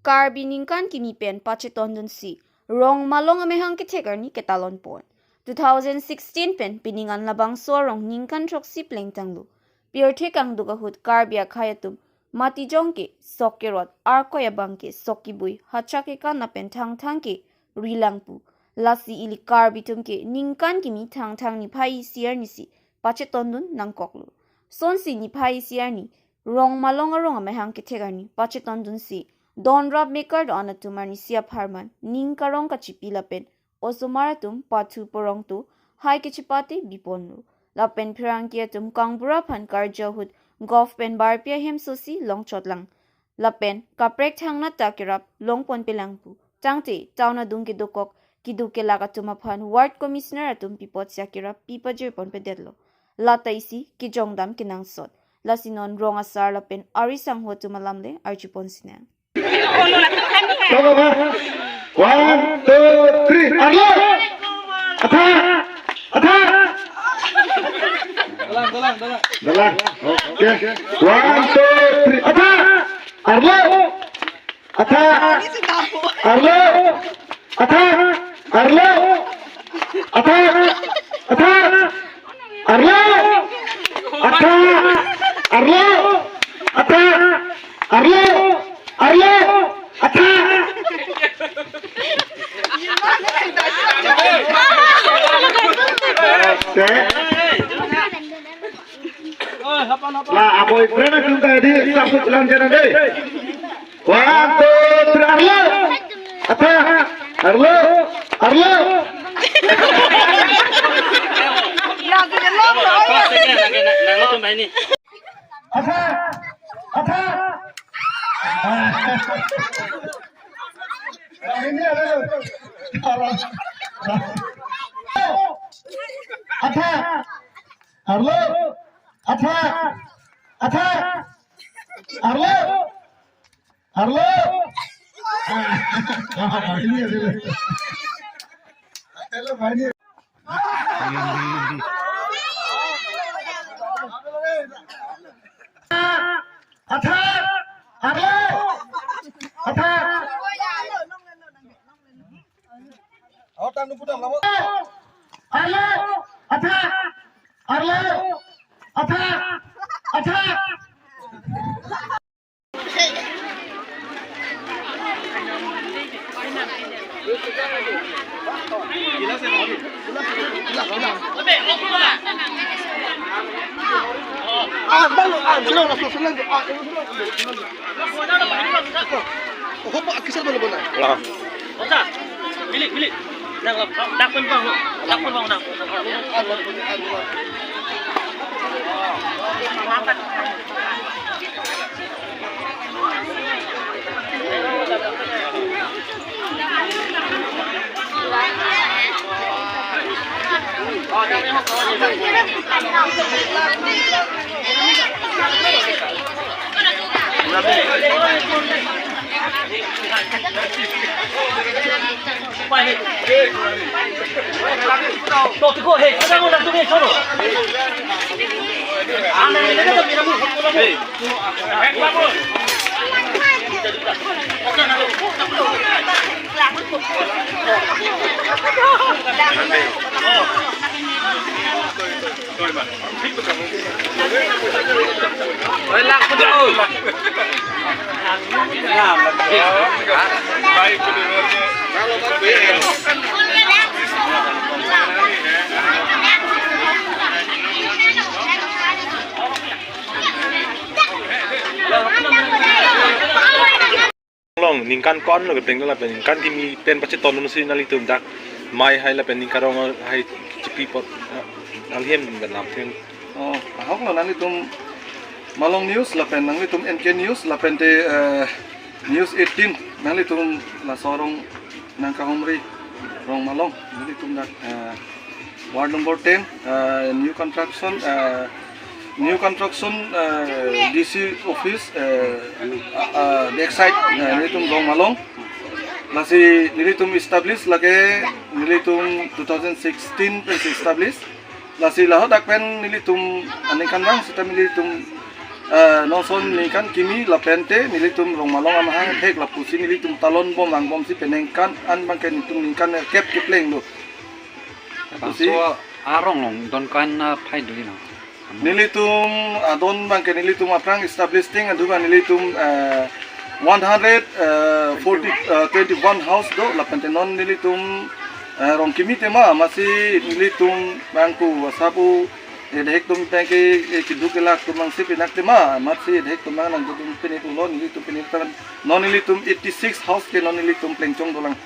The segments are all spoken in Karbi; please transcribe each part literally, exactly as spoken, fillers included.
Karbi ningkan kimi pen pachetondunsi Rongmalong amahang kethek arni ketalon pon. Two thousand sixteen pen pining an labangso arong ningkan throksi plengtanglo. Pirthe kangduk ahut Karbi akhei atum matijong ke sok kerot, arkoi abang ke sok kebui, hachak kekan lapen thangthang ke rilang pu. Lasi ili Karbi atum ke ningkan kimi Thangthang niphai isi arnisi pachetondun nangkoklo. Sonsi niphai isi arni Rongmalong arong amahang kethek arni pachetondunsi donrap mekar do-an atum arnisi apharman ning karong kachipi lapen osomar atum pathu porong tu hai kechipate biponlo. Lapen pherangke atum kangbura aphan karju ahut golf pen barpi ahem sosi longchotlang. Lapen kaprek thangnat ta kerap longponpelang pu. Tangte town adung kedokok keduk kelak atum aphan ward commissioner atum pi apotsi akerap pi pajirponpedetlo. Lata isi kejongdam kenangsot. Lasi non rong asar lapen ari sangho atum alam le arjupon sinang. Coba, Pak. One, two, three. Arlo. Athak. Athak. Dalang, dalang, dalang. Dalang. Oke. One, two, three. Athak. Arlo. Athak. Arlo. Athak. Arlo. Athak. Athak. Arlo. Athak. Arlo. Athak. Arlo. Arlo. Athak. Oke. Lah, abo ikrena kita di satu jalan jalan deh. One, two, three, arlo. Athak. Arlo. Arlo. Athak. Athak. Ini ada. Athak. Arlo. Athak. Athak. Arlo. Arlo. Ini ada. Hello, Bani. Athak. Arlo. Athak. Arlo. Athak. Arlo. Athak. Athak. Ah, bang, ah, bilang, ah, bilang, ah, bilang. Oh, apa kisah mana, mana? Lah. Ocha, bilik, bilik. Nang, nang, nang, nang, nang, nang. Long ningkan ko-an lo keteng lapen ningkan kimi pen pachetondunsi nanglitum dak mei hai lapen ning karong hai chipi apot, eh, nanghem pen lamthe. Oh, ahok lo nanglitum Malong News lapen nanglitum N K News lapen te, eh, News eighteen nanglitum laso arong nangkahumri Rongmalong nanglitum dak, eh, Ward number ten, uh, new construction, uh, new construction, uh, D C office, uh, uh, backside, uh, nelitum Rongmalong. Lasi nelitum establish lake nelitum two thousand sixteen pen establish. Lasi lahot dak pen nelitum aningkanvang seta nelitum Eh, non ason ningkan kimi lapente nelitum Rongmalong amahang thek lapusi nelitum talon bom angbomsi peningkan an abangke nelitum ningkan kep kepleng lo. Pusi. Bangso arong along don ko-an aphai do-i ma? Nelitum adon abangke nelitum aphrang establishing adu abang nelitum, eh, one hundred, eh, forty, eh, twenty-one house do lapente non nelitum, eh, rong kimi tema amatsi nelitum bangku asapu, eh, dehek atum abangke, eh, keduk kelak atum abangsi pinak tema amatsi dehek atum abang nangdodun pine pulo nelitum pine tan non nelitum eighty-six house ke non nelitum plengchong dolang.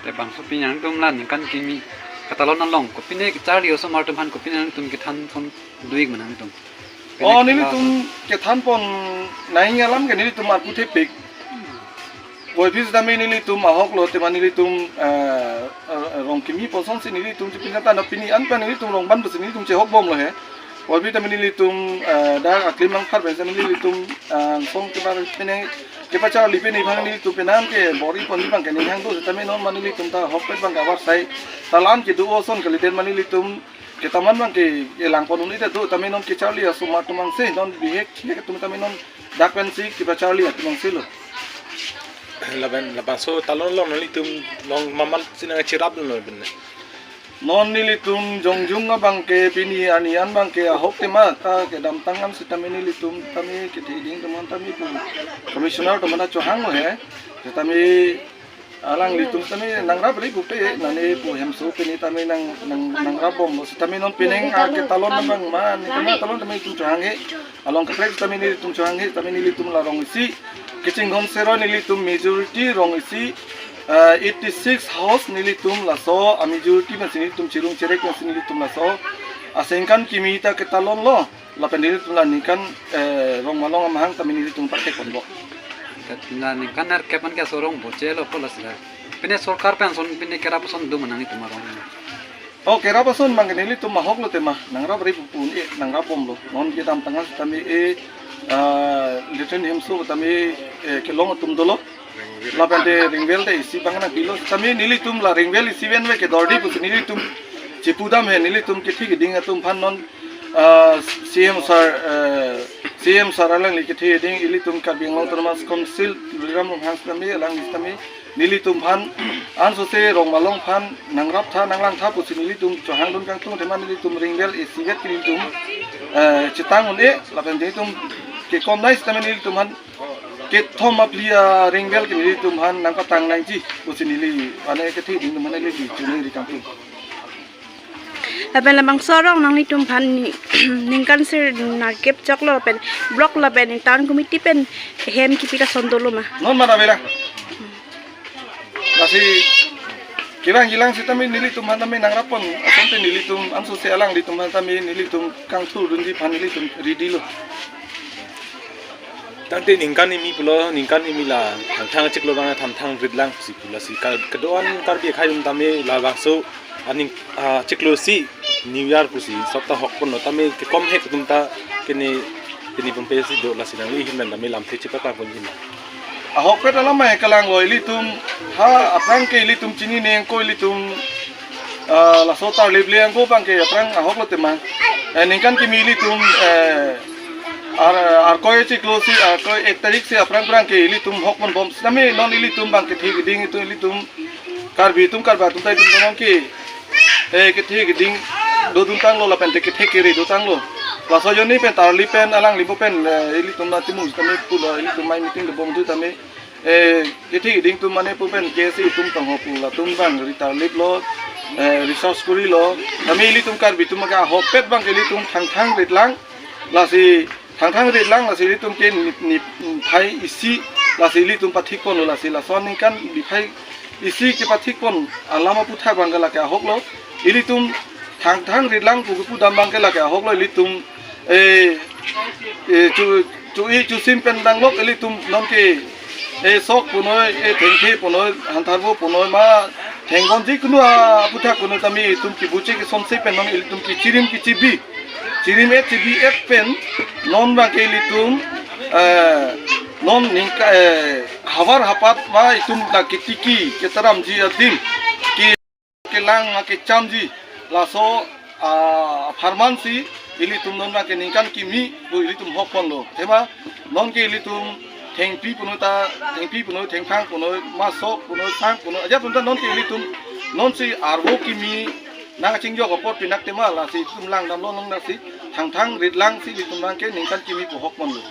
Te bangso pini nangtum la ningkan kimi katalon along kopine kecharli osomar atum aphan kopine nangtum kethan pon do-ik ma nangtum? Oh, pine nelitum kethan pon nangji alam ke nelitum arpu thepik. Puvoiphit sitame nelitum ahok lo tema nelitum, eh, eh, rong kimi ason si nelitum chepinjata na pini an pen nelitum rong ban pusi nelitum chehok bom lo he. Puvoiphit sitame nelitum, eh, dak aklim nangpharpen sitame nelitum, eh, song kebar pene kepacharli pene abang nelitum penang ke bor-i pon abangke ninghang do sitame non ma nelitum ta ahokpet abangke avarsai talan kedo ason kalite ma nelitum ketaman abangke elang pon un-e ta do tame non kecharli asomar atum abangsi non bihek thek atum tame non dak pensi kepacharli atum abangsi lo. Lapen labangso talon along nelitum long mamat si nangcherap lo ben. Non nelitum jongjung abangke pini arni an abangke ahok tema ta kedamtang an sitame nelitum tame kethe ding atum an tame pu commissioner atum an ta chohang lo he. Sitame alanglitum tame nangrap ri pupe nane pu hemso pini tame nang nang nangrap bom lo sitame non penang a ketalon abang ma nelitum talon tame itum chohang he. Along kaprek sitame nelitum chohang he sitame nelitum la rong isi kachinghon sero nelitum majority rong isi, eh, eighty-six house nelitum laso a majority pensi nelitum chirung cherek pensi nelitum laso aningkan kimi ta ketalon lo. Lapen nelitum la ningkan, eh, Rongmalong amahang tame nelitum pathek pon bo. La ningkan nerkep an ke aso rong boche lo pulo sila. Pine sorkar pen ason pine kerap ason do ma nangtum arong? Oh, kerap ason abangke nelitum ahok lo tema nangrap ri pu un-e nangrap bom lo. Non kedamtang an tame e, ah, latrine hemso tame, eh, kelong atum dolo. Lapente ring well te isi abang nangpilo. Tame nelitum la ring well isi ven ve kedordi pusi nelitum chepudam he nelitum kethe keding atum aphan non, ah, C M sir, eh, C M sir alangli kethe keding ilitum Karbi Anglong Autonomous Council Tuliram Ronghang sitame alangli sitame nelitum aphan ansose Rongmalong aphan nangrap tha nanglang tha pusi nelitum chohangdun kangtung tema nelitum ring well isi vet ke nelitum, eh, chetang un-e lapen nelitum kekom nai sitame nelitum aphan kethom aphli a ring well ke nelitum aphan nangpatang nangji pusi neli ane kethe ding atum aphan neli chuningri kangtung. Lapen labangso arong nanglitum aphan ni- ningkan sir nerkep choklo lapen block lapen town committee pen hem kipi ta ason dolo ma? Non mana bela. Lasi kelang kelang sitame nelitum aphan tame nangrap pon asonte nelitum ansose alanglitum aphan tame nelitum kangthurdunji aphan nelitum ready lo. Tangte ningkan kimi pulo, ningkan kimi la thangthang chiklo abang thangthang rit lang pusi pulo si ka- kedo-an Karbi akhai atum tame labangso aning, ah, chiklo si New Year pusi sopta hok pon lo tame kekom hek atum ta kene kene pumpe si do lasi nangli ahin pen tame lamthe chepaklang ponji ma? Ahokpet alam mai kelang lo ilitum ha aphrang ke ilitum chinine ko ilitum, ah, laso tarlip le angko abangke aphrang ahok lo tema. Eh, ningkan kimi ilitum, eh, ar- Arkoi chiklo si Arkoi ek tarik si aphrang aphrang ke ilitum hok pon bom sitame non ilitum abang kethe keding itum ilitum Karbi atum Karbi atum ta itum tonong ke, eh, kethe keding dodun tanglo lapente kethe kere do tanglo. Laso ajoine pen tarlip pen alangli bo pen, eh, ilitum na timu sitame pulo ilitum mai meeting do bom tu tame eh, kethe keding atum mane pu pen K S A atum tangho pu latum abang ri tarlip lo, eh, research kori lo. Tame ilitum Karbi atum ke ahokpet abangke ilitum thangthang rit lang. Lasi thangthang rit lang lasi ilitum ke ni- ni- phai isi lasi ilitum pathik pon lo lasi laso aningkan niphai isi kepathik pon alam aputhak abangke lake ahok lo. Ilitum thangthang rit lang pu kepudam abangke lake ahok lo ilitum eh, eh, chu- chu-i chusim pen danglok ilitum nonke, eh, sok punoi, eh, thengthe punoi, hantharvo punoi ma, thengvon jikunu aputhak punoi tame itum kibuche kesonse pen non ilitum kichirim kichibi, chirim et chibi et pen non abangke ilitum, eh, non ningka, eh, havar hapat ma itum la kitiki ketaramji adim ki- kelang ma kechamji laso, ah, apharman si Ilitum non abangke ningkan kimi pu ilitum hokponlo. Athema nonke ilitum thengpi punoi ta, thengpi punoi, thengphang punoi, masok punoi, sang punoi, ajat atum ta nonke ilitum nonsi arvo kimi nangchingjok apot pindak tema lasi itum langdamlo, nang lasi thangthang rit langsi ilitum abangke ningkan kimi pu hokponlo.